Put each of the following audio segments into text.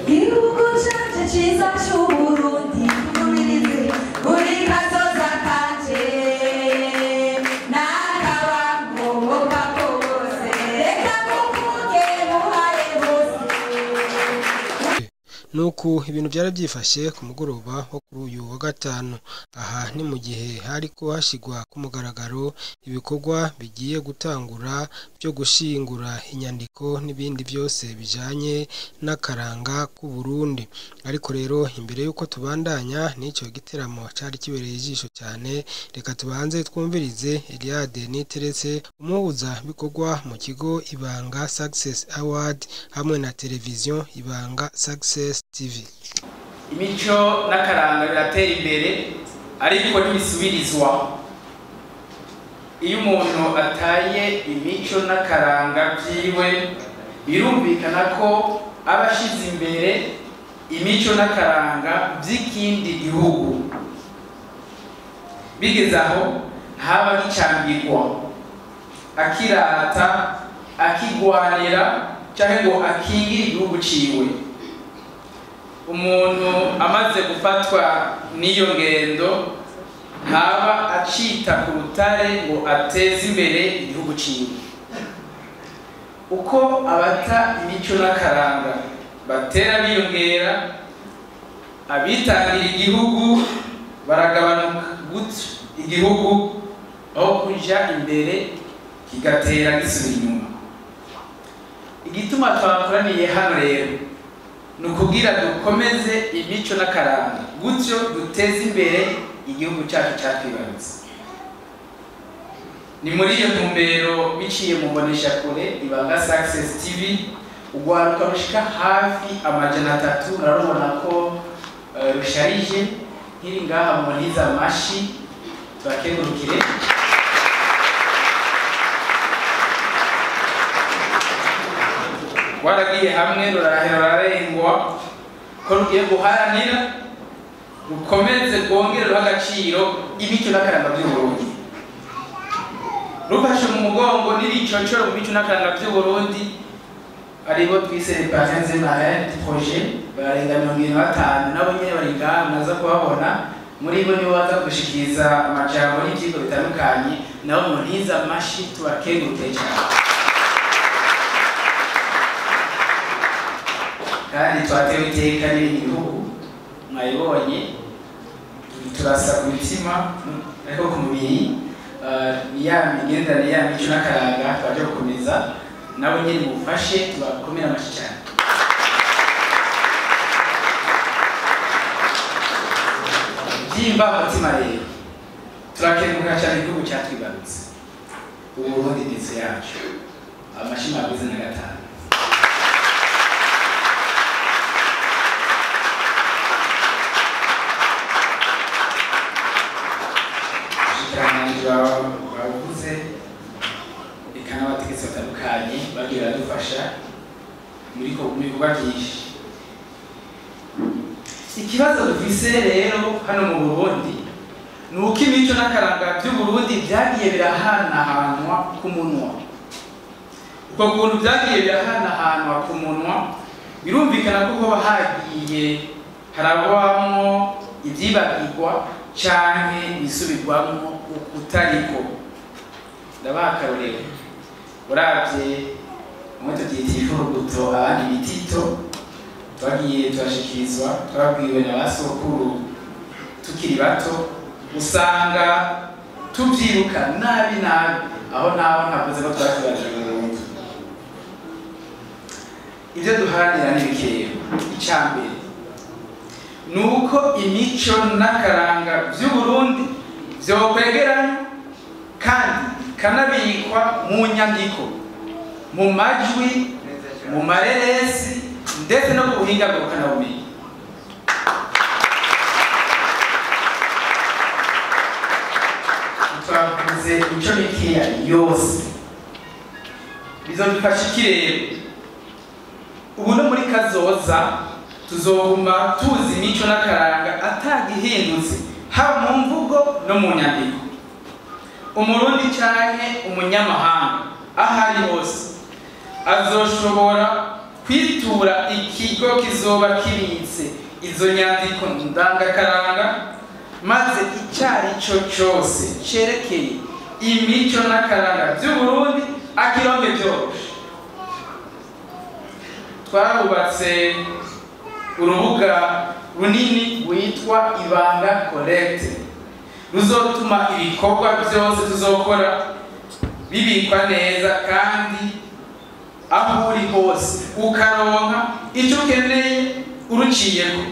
Igihugu canje ciza c'Uburundi, uri kazoza kanje n'akabangoboka bose, reka muvuge muhaye bose. Nuku ibintu byari byifashe ku mugoroba wo kuri uyu wa gatanu. Aha ni mu gihe hariko hashigwa ku mugaragaro ibikorwa bigiye gutangura byo gushingura inyandiko n'ibindi byose bijanye n'akaranga k'u Burundi. Ariko rero imbere yuko tubandanya n'icyo giteramo cari kibereye ijisho cyane, reka tubanze twumvirize Eliade Niteretse, umuhuza bikorwa mu kigo Ibanga Success Award hamwe na televiziyo Ibanga Success TV. Imico n'akaranga biratera imbere, ariko ntibisubirizwa. Iyo umuntu ataye imico n'akaranga byiwe, birumvikana ko aba ashize imbere imico n'akaranga by'ikindi gihugu. Bigeze aho ntaba agicambirwa, akirata, akigwanira cyangwa ngo akingire igihugu ciwe. Umuntu amaze gufatwa n'iyo ngendo ntaba acita ku rutare ngo ateze imbere igihugu ciwe. Uko abata imico n'akaranga batera biyongera, abitangira igihugu baragabanuka, gutyo igihugu aho kuja imbere kigatera gisubira inyuma. Igituma twakoraniye hano rero ni ukugira dukomeze imico n'akaranga, gutyo duteze imbere igihugu cyacu cyatwibarutse. Ni muri iyo ntumbero biciye mu mboneshakure Ibanga Success TV, urwaruka rushika hafi 300, murarubona ko rusharije nkiri ngaha mu amashi, tubakengurukire. Rwaragiye hamwe rurahera rurarengwa ko rugiye guharanira rukomeze rwongere ruha agaciro imico n'akaranga by'Uburundi. Rufashe mu mugongo n'ibicocoro mu mico n'akaranga by'Uburundi, aribo twise les parrains et marraines du projet, barenga 75, nabo nyene bari ngaha mwaza kubabona. Muri bo nibo baza gushikiriza amajambo n'ivyigwa bitandukanye, nabo muntize amashi tubakengurukire cyane. Kandi twatewe iteka n'ibindi bihugu mwabibonye, turasa ku mitima ariko ku mubiri ya migenderanire ya mico n'akaranga twaje gukomeza, nabo nyene mufashe tubakomere amashi cyane. Byimba mutima rero turakenguruka cyane igihugu cyatwibarutse Uburundi ndetse yacu. Amashi maguzi na gatanu. Bavuze eka n'abategetsi batandukanye bagiye baradufasha muri bikorwa byinshi. Ikibazo dufise rero hano mu Burundi ni uko imico n'akaranga by'Uburundi byagiye birahanahanwa ku munwa. Uko kuntu byagiye birahanahanwa ku munwa, birumvikana ko hoba hagiye harabamwo ivyibagirwa canke ibisubirwamwo ukutariko. Ndabaha akarorero, uravye mwe tuvyita ibifuruguto abandi bitito, twagiye turashikirizwa, twabwiwe na basokuru tukiri bato, usanga tuvyiruka nabi nabi, aho naho ntavuze ko twakibajije burundu. Ivyo duharanira ni bikeya. Ica mbere nuko imico n'akaranga by'Uburundi vyokwegeranywa kandi kanabikwa mu nyandiko, mu majwi, mu mareresi ndetse no ku buhinga ngurukanabumenyi. Twavuze imico mikeya yose bizodufasha iki rero? Ubu no muri kazoza tuzoguma tuzi imico n'akaranga atagihindutse, haba mu mvugo no mu nyandiko. Umurundi canke umunyamahanga aho ari hose azoshobora kwitura ikigo kizoba kibitse izo nyandiko ndangakaranga, maze icyari cyo cyose cerekeye imico n'akaranga by'Uburundi akironke byoroshe. Twarubatse urubuga runini witwa Ibanga Collect, ruzotuma ibikorwa byose tuzokora bibikwa neza, kandi aho uri hose ukaronka icyo ukeneye uruciyeko,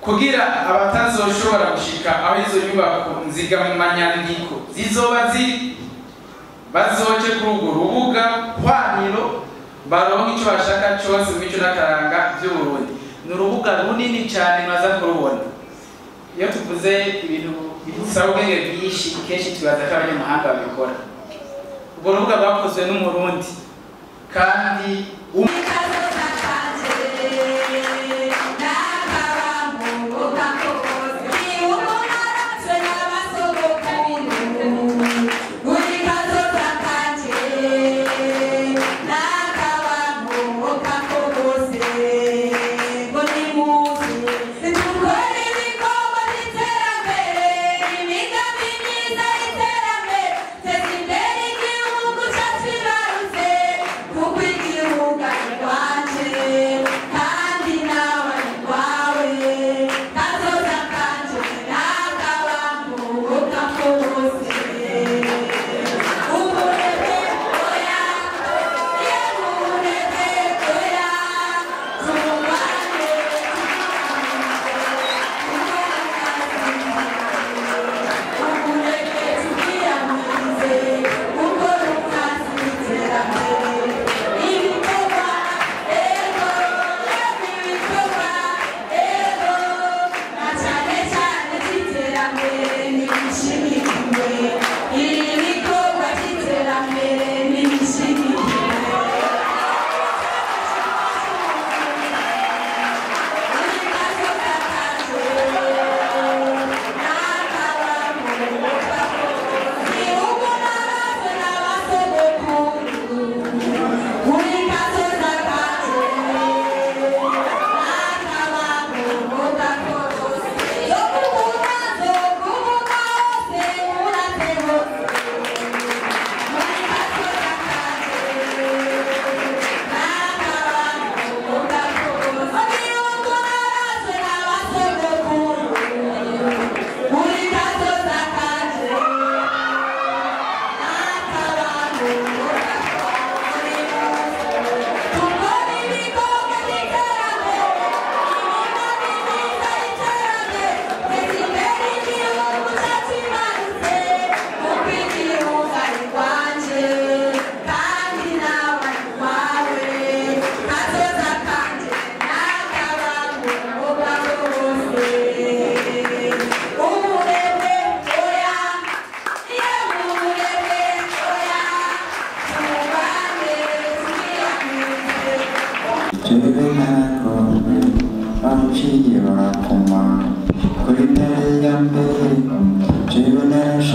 kugira abatazoshobora gushika aho izo nyubako nzigamanyandiko zizoba ziri bazoce kuri urwo rubuga hwaniro baronke icyo bashaka cyose mu mico n'akaranga by'Uburundi. Ni urubuga runini cyane mwaza kurubona. Iyo tuvuze ibintu bisaba ubwenge bwinshi kenshi tubaza ko abanyamahanga babikora. Urwo rubuga rwakozwe n'Umurundi kandi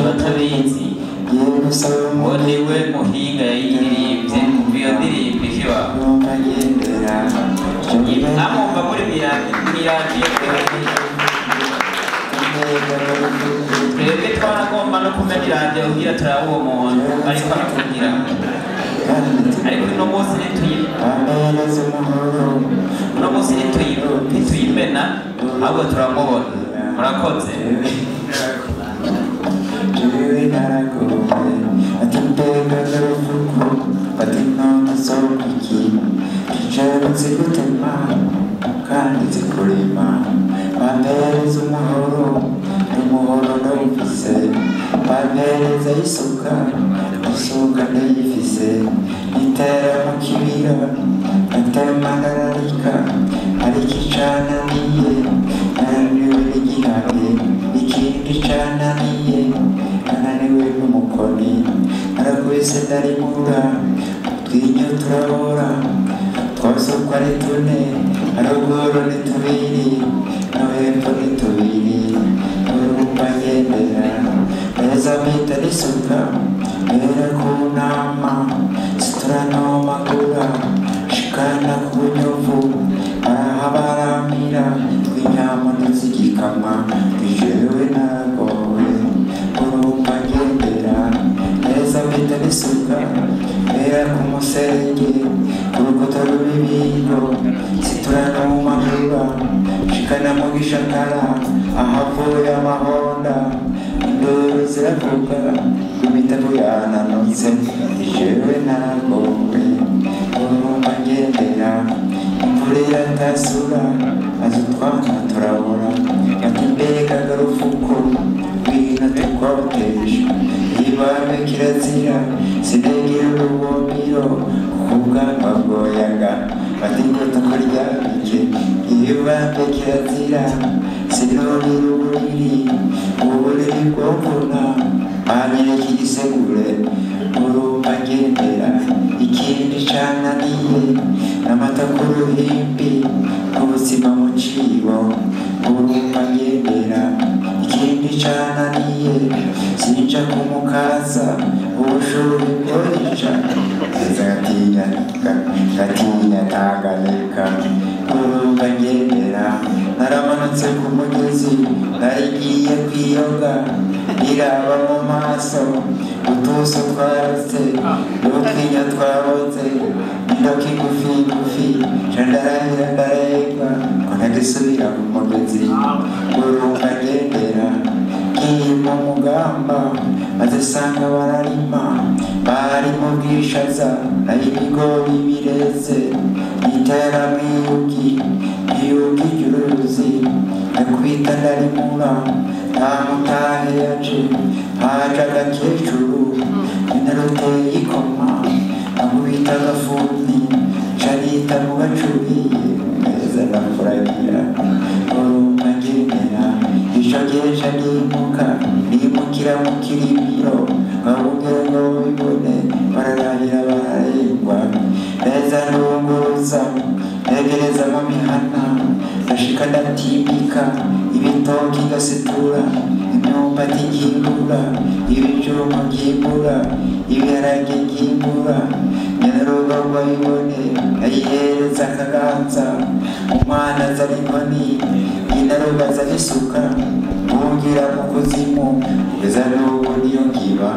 Abatabizi ngo niwe muhinga yayiririmbye kuva iyo ndirimbo ikiba amwumva muri miradiyo. Twebwe twaragomba no kumenya iradiyo kugira turabe uwo muntu ariko aratubwira, ariko uno munsi ntituyimena ahubwo turamubona. Murakoze. Igikama jewe naragowe urumva ngendera neza mpita nisuka mpera ku muserege ku rukuta rw'ibibingo siturana mu mahura shikana mu gishakara ahavuye amahonda induru ziravuga imitavu yananutse jewe naragowe urumva ngendera imvura iratasura maze utwana turabura ati mbega agarufuko ngwino tukotesha ibambe kirazira sinegera urubumbiro kuko ubwanwa bwoyaga bati ngo tukuryamike ibambe kirazira sinurira uburiri uburiri bwomvuna banyereka igisegure urumva ngendera ikindi cananiye n'amata ku ruhimbi n'ubuzima mu cibo urumva ngendera ikindi cananiye sinja kumukaza ubushuhe bwoyica nza gatinya gatinya Tanganyika urumva ngendera naramanutse ku mugezi narigiye kwiyoga iraba mu maso utuso twarutse n'utwinya twabotse indoka igufi gufi ca ndarahira ndarengwa ko ntagisubira ku mugezi urumva ngendera ngiye mu mugamba maze sanga bararima bari mu bwishaza nayo ibigori bireze nitera mwiyugi iyugi ry'uruzi ndakwita ndarimura nta mutahe yaje haje agakecuru inaruteye ikoma amubita agafuni nca nita mu gacubi neza ndafuragira urumva ngendera ico gihe nca nimuka nimukira mu kirimiro ngabungere ngo bibone bararahira bararengwa neza ndunguruza negereza mu mihana ndashika ndatimbika ibitoki ngasitura imyumbati nkimbura ibijumba nkimbura ibiharage nkimbura nyarugo ngo bibone ayihereza akaganza umwana azana inkoni nyinarugo azana isuka bungira mu kuzimu kugeza n'ubu niyo nkiba.